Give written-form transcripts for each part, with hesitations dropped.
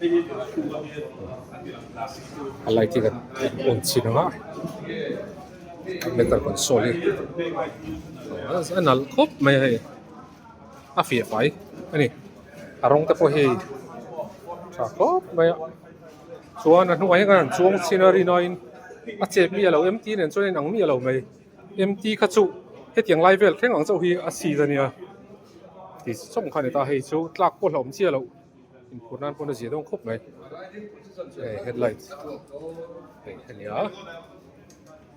A light hi kan on chhin ang a meter console hi a nalh khawp mai a hei a fiah fai a ni a rawng te pawh hei tha khawp mai a chuan a hnungah hian kan han chuang chhin a rinaiin a chep miah lo mt nen chuan a inang miah lo mai mt kha chu hetiang lai vel thleng ang chauh hi a seat a nia ti chawng kha a ni ta hei chu tlak pawh hlauhawm chiah loh. Inphur nan pawn a zia dawn khawp mai hei headlight hei a ni a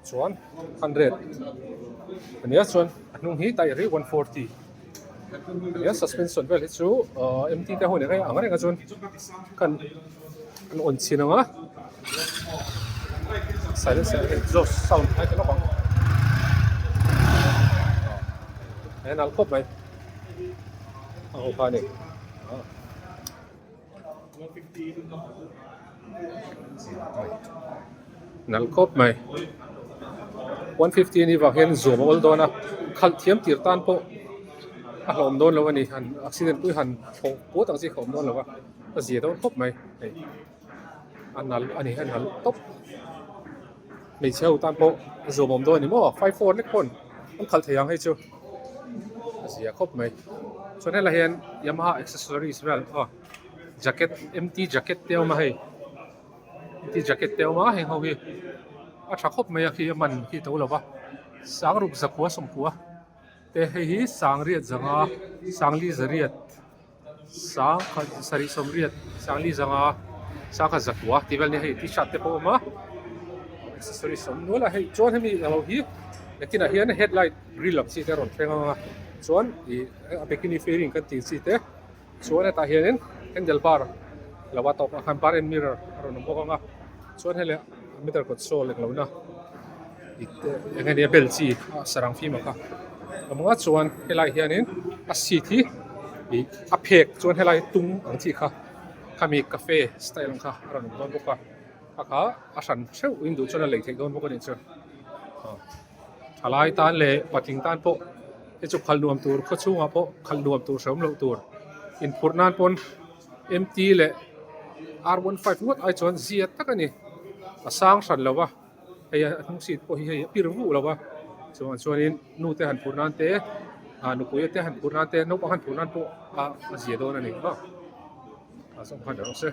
chuan 100 a nia chuan a hnung hi taih 140 a nia suspension vel hi chu ahh mt te ho nen ang reng a chuan kan an on chhin ang a silencer exhaust sound a ti lawk ang a nalh khawp mai a ho kha a ni. Nalh khawp mai 150 anih vang hian zuam a awl dawn a khalh thiam tir tan pawh a hlauhawm dawn lo a ni han accident pui han thlawh puat ang chi kha a awm dawn lo a a zia dawn khawp mai hei a nalh a ni a nalh tawp. Hmeichhe ho tan pawh a zuam awm dawn a ni maw 54 lek pawn an khalh thei ang hei chu a zia khawp mai chuan helai hian Yamaha accessories vel aw jacket mt jacket te a awm a hei mt jacket te a awm a heng ho hi a tha khawp mai a khi a man khi to lo va sangruk zakua sawmkua te hei hi sangriat zanga sangli zariat. Sangkhat sarih sawmriat sangli zanga sangkhat zakua tih vel nia hei t-shirt te pawh a awm a accessories a awm nual a hei chuan hemi alo hi nakinah hian headlight grill ang chi te a rawn thleng ang a chuan ih a bikini fairing kan tih chi te chuan hetah hianin handle bar lo a tawpah khan bar end mirror a rawn awm bawk ang a chuan hei leh meter console englo na. Eng nge nia bel chi a sarang fim ang kha a awm a chuan helai hianin a seat hi ih a phek chuan helai tung ang chi kha khami cafe style ang kha a rawn awm dawn bawk a a kha a hran theuh in duh chuan a lei theih dawn bawk a nih chu aw thalai tan leh patling tan pawh hei chu khalh nuam tur khaw chhungah pawh khalh nuam tur hrehawm loh tur inphurh nan pawn mt leh r 15 ngawt ai chuan zia tak a ni a sang hran lo va. Hei a hnung seat pawh hi hei a pir vuh lo va chuan chuanin nu te han phurh nan te ah nupui te han phurh nan te naupang han phurh nan pawh a zia dawn a ni maw a zawng khan rawh se.